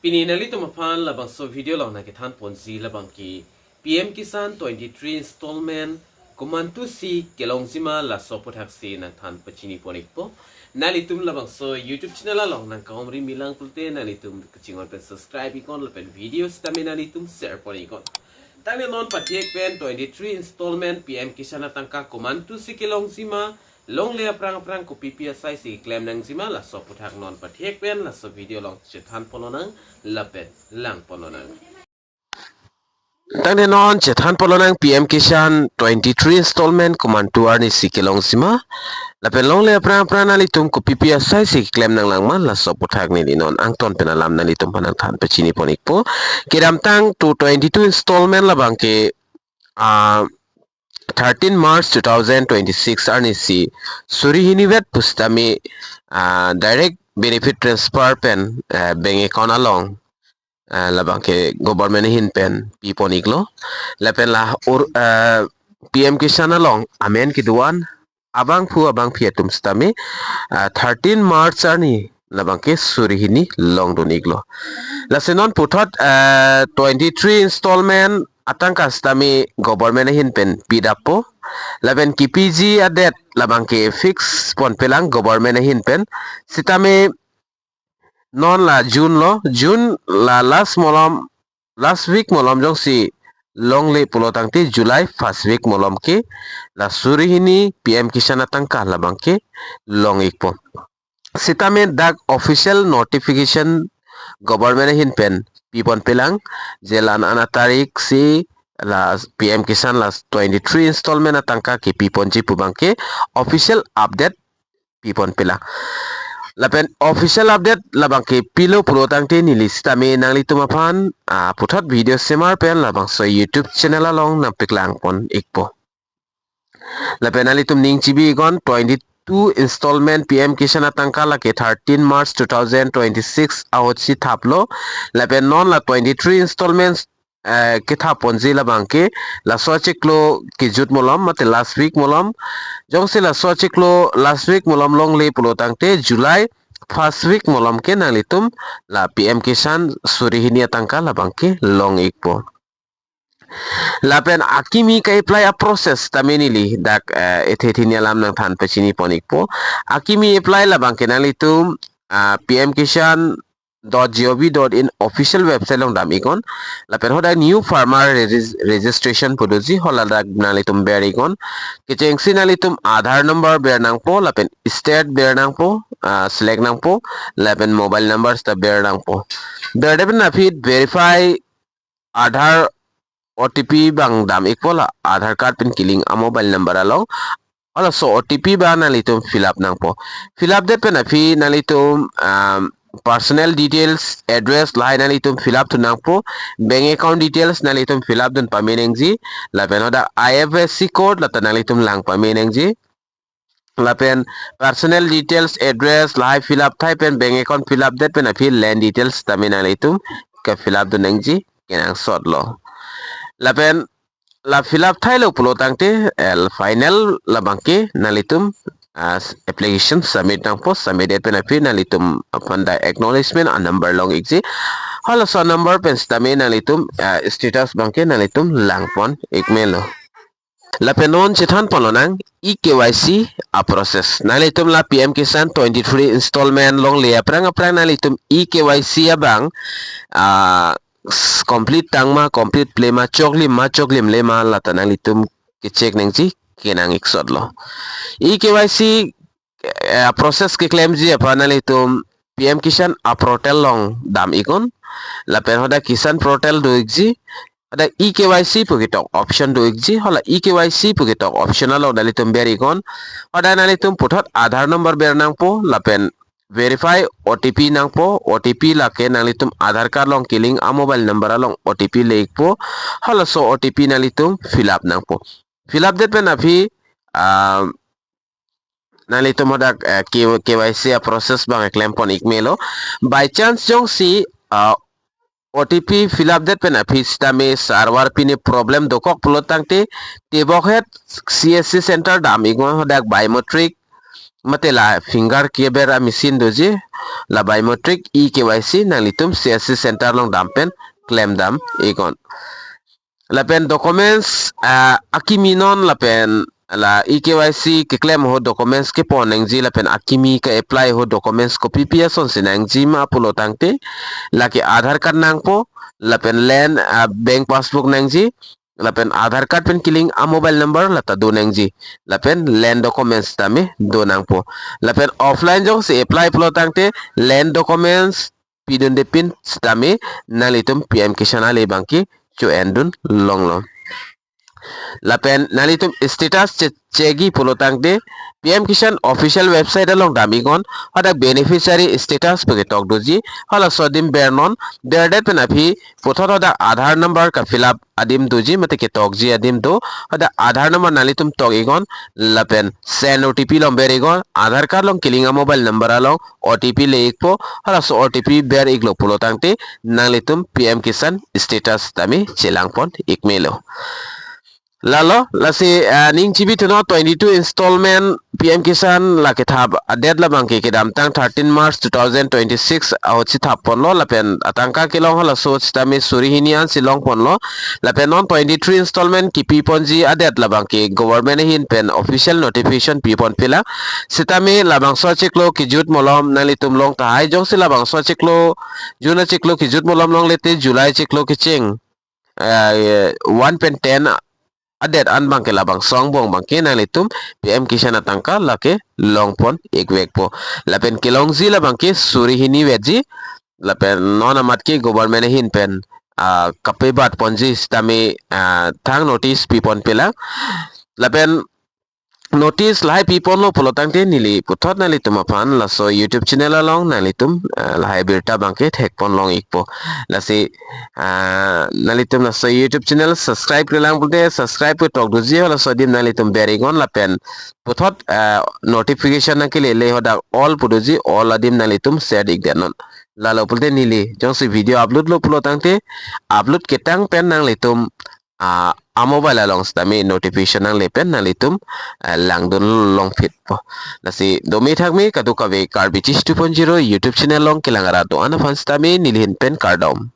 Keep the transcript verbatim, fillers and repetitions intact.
Pini nanglitum aphan labangso video along nangkethan ponji labang ke P M Kisan twenty-three installment komantusi kelongji ma laso aputhak si nangthan pachini pon ikpo. Nanglitum labangso YouTube channel along nangka-umri milang pulote nanglitum kachinghon pen subscribe iknon lapen video sitame nanglitum share pon iknon. Tangte non pathek pen twenty-three installment P M Kisan atangka komantusi kelongji ma, longle aphrang aphrang kopipi asai si klem nangji ma, laso aputhak non pathek pen laso video along chethan pon lonang lapen lang pon lonang. Tangte non chethan pon lonang P M Kisan twenty-three installment komantu arni si kelongji ma, lapen longle aphrang aphrang nanglitum kopipi asai si klem nanglang ma, laso aputhak neli non angton pen alam nanglitum aphan nangthan pachini pon ikpo. Kedamtang two twenty-two installment labang ke ah, thirteen March two thousand twenty-six arni si suri hini vet pusitame, ah, direct benefit transfer pen, eh, bank account along, eh, labang ke government ahin pen pi pon iklo. Lapen la ur, eh, P M Kisan along amen kedo-an abangphu abangphi atum sitame, ah, thirteen March arni labang ke suri hini longdun iklo. Lasi non puthot, ah, twenty-three installment atangka sitame government ahin pen pidappo. Lapen kipiji adet labang ke fix ponpelang government ahin pen. Sitame non la June lo, June la last malom, last week malom jongsi longle pulo tangte July first week malom ke la suri hini P M Kisan atangka labang ke long ikpo. Sitame dak official notification government ahin pen pi ponpelang je la an-an atarik si la P M Kisan la twenty-three installment atangka kepi ponji pu abang ke official update pi ponpelang. Lapen official update labang ke pilo pulo tangte neli sitame nanglitum aphan, ah, puthot video semar pen labangso YouTube channel along nangpeklang pon ikpo. Lapen nanglitum ning chibi iknon twenty-two installment P M Kisan atangka lake thirteen March two thousand twenty-six ahut si thaplo. Lapen non la twenty-three installments, eh, kethap ponji labang ke laso achiklo kejut malom mate last week malom. Jongsi laso achiklo last week malom longle pulo tangte July first week malom ke nanglitum la P M Kisan suri hini atangka labang ke long ikpo. Lapen akimi ka-apply a-process tame neli dak, eh, ethe thini alam nangthan pachini pon ikpo. Akimi apply labang ke nanglitum, ah, P M Kisan dot G O V dot in official website along dam iknon. Lapen hadak new farmer regis-, registration pu doji, hala dak nanglitum ber iknon. Kechengsi nanglitum Aadhaar number ber nangpo, lapen state ber nangpo, ah, select nangpo, lapen mobile number sita ber nangpo. Berdet pen aphi verify Aadhaar O T P abang dam ikpo, la Aadhaar card pen kelink a-mobile number along. Halaso O T P abang nanglitum fill up nangpo. Fill up det pen aphi nanglitum, um, personal details, address lahai nanglitum fill up dun nangpo. Bank account details nanglitum fill up dun pame nangji. Lapen hadak I F S C code lata nanglitum lang pame nangji. Lapen personal details, address lahai fill up thai pen bank account fill up det pen aphi land details tame nanglitum ke-fill up dun nangji, kenangsot lo. Lapen la fill up thailo pulo tangte, el final labang ke nanglitum, ah, application submit nangpo, submit det pen aphi nanglitum aphan dak acknowledgement a-number long ikji. Halaso a-number pen sitame nanglitum, ah, status abang ke nanglitum lang pon ikmelo. Lapen non chethan pon lonang e-K Y C a-process. Nanglitum la P M Kisan twenty-three installment longle aphrang aphrang nanglitum e-K Y C abang, ah, s-, complete tang ma, complete-le ma, choklim ma, choklimle ma, lata nanglitum ke-check nangji, kenang iksot lo. E-K Y C, eh, process keklemji aphan nanglitum P M Kisan a-portal along dam iknon. Lapen hadak Kisan portal do ikji. Hadak e-K Y C pu ketok option do ikji. Hala e-K Y C pu ketok option along nanglitum ber iknon. Hadak nanglitum puthot Aadhaar number ber nangpo, lapen verify O T P nangpo, O T P lake nanglitum Aadhaar card along kelink a-mobile number along O T P le ikpo. Halaso O T P nanglitum fill up nangpo. Fill up det pen aphi, ah, nanglitum hadak, eh, K-, K Y C a-process abang keklem pon ikmelo. By chance jongsi, ah, O T P fill up det pen aphi sitame server pine problem dokok pulo tangte, tebokhet C S C center dam iknon, hadak biometric mate la finger keber a machine doji, la biometric e K Y C nanglitum C S C center along dam pen klemdam iknon. Lapen documents, ah, akimi non lapen la e K Y C keklem ahut documents kepon nangji lapen akimi ke-apply ahut documents kopipi asonsi nangji ma pulo tangte, lake Aadhaar card nangpo, lapen land, ah, bank passbook nangji, lapen Aadhaar card pen kelink a mobile number lata do nangji, lapen land documents tame do nangpo. Lapen offline jongsi apply pulo tangte land documents pidunde pin sitame nanglitum P M Kisan ale abangke cho-endun longlo. Lapen nanglitum status che-, chegi pulo tangte P M Kisan official website along dam iknon, hadak beneficiary status pu ketok doji, halaso adim bernon, berdet pen aphi puthot hadak Aadhaar number ka-fill up adim doji mate ketokji adim do, hadak Aadhaar number nanglitum tok iknon, lapen send O T P along ber iknon, Aadhaar card along kelink a mobile number along O T P le ikpo, halaso O T P ber iklo pulo tangte nanglitum P M Kisan status tame chelangpon ikmelo. Lalo, lasi, ah, ning chibi thuno twenty-two installment P M Kisan la kethap a-date labangke kedamtang thirteen March two thousand twenty-six ahutsi thapponlo, lapen atangka kelong halaso sitame suri hini ansi longponlo, lapen non twenty-three installment kipiponji a-date labangke government ahin pen official notification piponpela, sitame labangso achiklo kejut malom nanglitum long tahai, jongsi labangso achiklo, June achiklo kejut malom longle te July achiklo kecheng, eh, one pen ten a-date an abangke labangso angbong abangke nanglitum P M Kisan atangka lake longpon ikvekpo. Lapen kelongji labangke suri hini vetji, lapen non amat ke government ahin pen, ah, kapebatponji sitame, ah, thang notice piponpela. Lapen notice lahai piponlo pulo tangte neli puthot nanglitum aphan laso YouTube channel along nanglitum, ah, lahai birta abangke thekpon long ikpo. Lasi, ah, nanglitum laso YouTube channel subscribe klemkle pulote subscribe ketok doji, halaso adim nanglitum ber iknon lapen puthot, ah, notification nangkelele hadak all pu doji, all adim nanglitum share ikdetnon. Lalo pulote neli jongsi video upload lo pulo tangte upload ketang pen nanglitum, ah, a-mobile along sitame notification nangle pen nanglitum, ah, langdun longphitpo. Lasi dome thakme kadokave Karbi Chish two point zero YouTube channel along kelang arat do-an aphan sitame neli ahin pen kardom.